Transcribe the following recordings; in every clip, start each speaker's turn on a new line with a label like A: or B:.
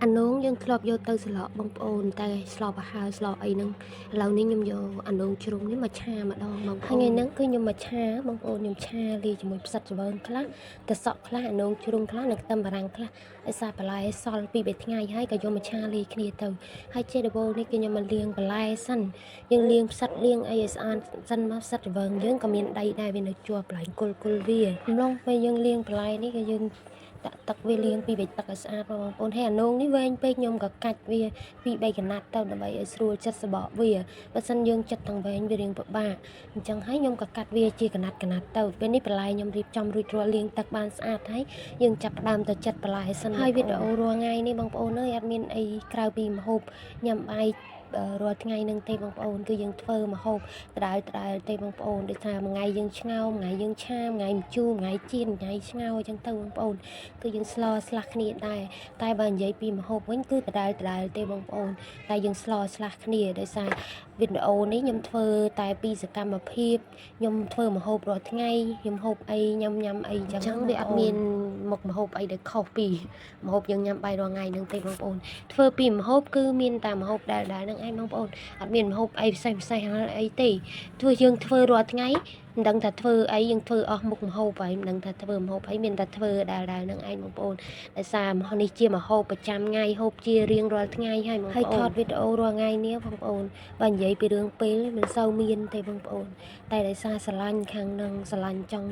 A: អានោងយើងធ្លាប់យកទៅស្លបងប្អូនតែស្លប្រហើរស្លអីហ្នឹងឥឡូវនេះខ្ញុំយកអានោងជ្រុងនេះមកឆាម្ដងបងប្អូនថ្ងៃហ្នឹងគឺខ្ញុំមកឆាបងប្អូនខ្ញុំឆាលាយជាមួយផ្សិតច្បើងខ្លះត្រសក់ខ្លះអានោងជ្រុងខ្លះនិងខ្ទឹមបារាំងខ្លះដោយសារបន្លែសល់ពីបីថ្ងៃហើយក៏យកមកឆាលាយគ្នាទៅហើយជាដំបូងនេះគឺខ្ញុំមកលាងបន្លែសិនយើងលាងផ្សិតលាងអីឲ្យស្អាតសិនមកផ្សិតច្បើងយើងក៏មានដីដែរវានៅជាប់កន្លែងគល់គល់វាអំឡុងពេលយើងលាងបន្លែនេះក៏យើង ដាក់ទឹកវាលាងពីបីទឹកឲ្យស្អាតបងប្អូនហើយអានោងនេះវែងពេកខ្ញុំក៏កាច់វាពីបីកណាត់ទៅដើម្បីឲ្យស្រួលចិត្តសបកវាបើសិនយើងចិត្តទាំងវែងវារៀងពិបាកអញ្ចឹងហើយខ្ញុំក៏កាត់វាជាកណាត់កណាត់ទៅពេលនេះបន្លែខ្ញុំរៀបចំរួចរាល់លាងទឹកបានស្អាតហើយយើងចាប់ផ្ដើមទៅចិត្តបន្លែសិនហើយវីដេអូរាល់ថ្ងៃនេះបងប្អូនអើយអត់មានអីក្រៅពីម្ហូបញ៉ាំបាយរាល់ថ្ងៃនឹងទេបងប្អូនគឺយើងធ្វើម្ហូបដដែលដដែលទេបងប្អូនដូចថាមួយថ្ងៃយើងឆ្ងោមួយថ្ងៃយើងឆាមួយថ្ងៃម្ជូរមួយថ្ងៃចៀនមួយថ្ងៃឆ្ងោអញ្ចឹងទៅបងប្អូន គឺយើងស្លស្លាស់គ្នាដែរតែបើនិយាយពីម្ហូបវិញគឺដដែលដដែលទេបងប្អូនតែយើងស្លស្លាស់គ្នាដោយសារវីដេអូនេះខ្ញុំធ្វើតែពីសកម្មភាពខ្ញុំធ្វើម្ហូបរាល់ថ្ងៃខ្ញុំហូបអីញ៉ាំញ៉ាំអីចឹងវាអត់មានមុខម្ហូបអីដែលខុសពីម្ហូបយើងញ៉ាំបាយរាល់ថ្ងៃហ្នឹងទេបងប្អូនធ្វើពីម្ហូបគឺមានតែម្ហូបដែលដែលហ្នឹងឯងបងប្អូនអត់មានម្ហូបអីពិសេសពិសេសអីទេធ្វើយើងធ្វើរាល់ថ្ងៃមិនដឹងថាធ្វើអីយើងធ្វើអស់មុខម្ហូបហើយមិនដឹងថាធ្វើម្ហូបអីមានតែធ្វើដែលដែលហ្នឹងឯងបងប្អូនដោយសារម្ហូបនេះជាម្ហូបប្រចាំថ្ងៃហូបជារៀងរាល់ថ្ងៃហើយបងប្អូនហើយថតវីដេអូរាល់ថ្ងៃនេះបងប្អូនបើនិយាយពីរឿងពេលមិនសូវមានទេបងប្អូនតែដោយសារស្រឡាញ់ខាងនឹងស្រឡាញ់ចង់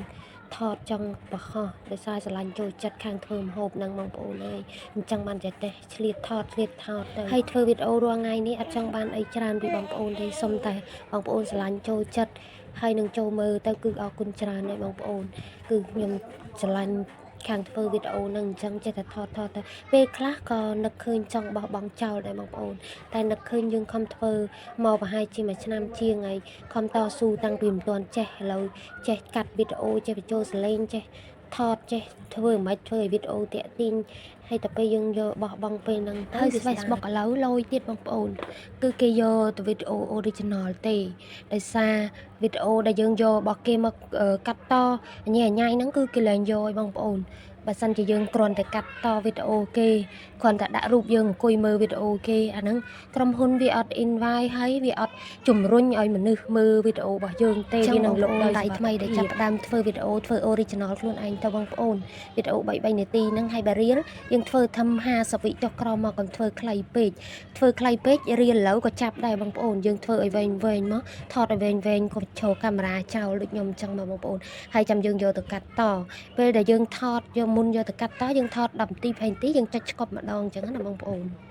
A: ថតចង់បង្ហោះដោយសារស្រឡាញ់ចូលចិត្តខាងធ្វើម្ហូបហ្នឹងបងប្អូនអើយអញ្ចឹងបានចេះតែឆ្លៀតថតឆ្លៀតថតទៅហើយធ្វើវីដេអូរាល់ថ្ងៃនេះអត់ចង់បានអីច្រើនពីបងប្អូនទេសុំតែបងប្អូនស្រឡាញ់ចូលចិត្តហើយនឹងចូលមើលទៅគឺអរគុណច្រើនហើយបងប្អូនគឺខ្ញុំស្រឡាញ់ខាងធ្វើវីដេអូហ្នឹងអញ្ចឹងចេះតែថតថតទៅពេលខ្លះក៏នឹកឃើញចង់បោះបង់ចោលដែរបងប្អូនតែនឹកឃើញយើងខំធ្វើមកប្រហែលជាមួយឆ្នាំជាងហើយខំតស៊ូតាំងពីមិនទាន់ចេះឥឡូវចេះកាត់វីដេអូចេះបញ្ចូលសំឡេងចេះថតចេះធ្វើមិនធ្វើឲ្យវីដេអូតាក់ទាញហើយតែពេលយើងយកបោះបង់ពេលហ្នឹងទៅហើយ Facebook ឥឡូវលយទៀតបងប្អូន គឺគេយកទៅវីដេអូ original ទេដោយសារវីដេអូដែលយើងយករបស់គេមកកាត់តអញញ៉ៃហ្នឹងគឺគេលែងយកឲ្យបងប្អូនបើសិនជាយើងគ្រាន់តែកាត់តវីដេអូគេគ្រាន់តែដាក់រូបយើងអង្គុយមើលវីដេអូគេអាហ្នឹងក្រុមហ៊ុនវាអត់ invite ហើយវាអត់ជំរុញឲ្យមនុស្សមើលវីដេអូរបស់យើងទេវានឹងលុបដោយដៃថ្មីដែលចាប់ផ្ដើមធ្វើវីដេអូធ្វើ original ខ្លួនឯងទៅបងប្អូនវីដេអូ3 3នាទីហ្នឹងហើយបើ reel យើងធ្វើធ្វើ50វិចុះក្រោមមកកុំធ្វើខ្លីពេកធ្វើខ្លីពេក reel ឥឡូវក៏ចាប់ដែរបងប្អូនយើងធ្វើឲ្យវែងវែងមកថតឲ្យវែងវែងកុំឈរកាមេរ៉ាចោលដូចខ្ញុំអញ្ចឹងមកបងប្អូនហើយចាំយើងយកទៅកាត់តពេលដែលយើងថតយកមុនយកទៅកាត់តយើងថត10នាទី20នាទីយើងចុចឆ្កប់ម្ដងអញ្ចឹងណាបងប្អូន។